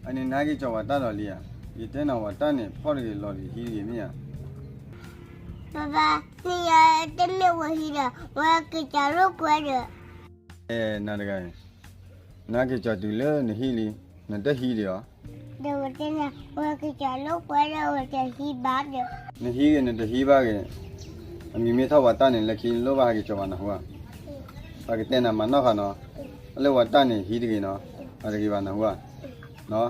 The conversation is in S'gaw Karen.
အန့ၣ်နဟဲက့ၤကၠီၤပှၤတၢ်ဒီးလံဧါ, ယတဲနၤပှၤတၢ်န့ၣ် ဖီၣ်တဂ့ၤလီၤတဂ့ၤဟံးတဂ့ၤမ့ၢ်ဧါ. ပၢ်ပၢ်, မ့ၢ်ယတမ့ၢ်ဝဲဟံးဒီး ဝဲက့ၤကၠီၤလိာ်ကွဲဒီး. အဲ နၤတဂၤအံၤ, နဟဲက့ၤကၠီၤတုၤလၢနဟံးလံ, နတဟံးဒံးဧါ. ဒီးဝဲတဲနၤ ဝဲက့ၤကၠီၤလိာ်ကွဲဒီး ဝဲတဟံးဘၣ်ဒီး. နဟံးဂ့ၤနတဟံးဘၣ်ဂ့ၤ, အမံၤမ့ၢ်ထီၣ်ပှၤတၢ်န့ၣ် လၢခံလိၣ်ဘၣ်ဟဲက့ၤကၠီၤပှၤနၢ်ဟူဧါ. ပကတဲနၤမၤနီၣ်ဃာ်နီၤ, လၢပှၤတၢ်န့ၣ်ဟံးတဂ့ၤနီၤ, အတဂ့ၤဘၣ်နၢ်ဟူဧါ. နီၤ,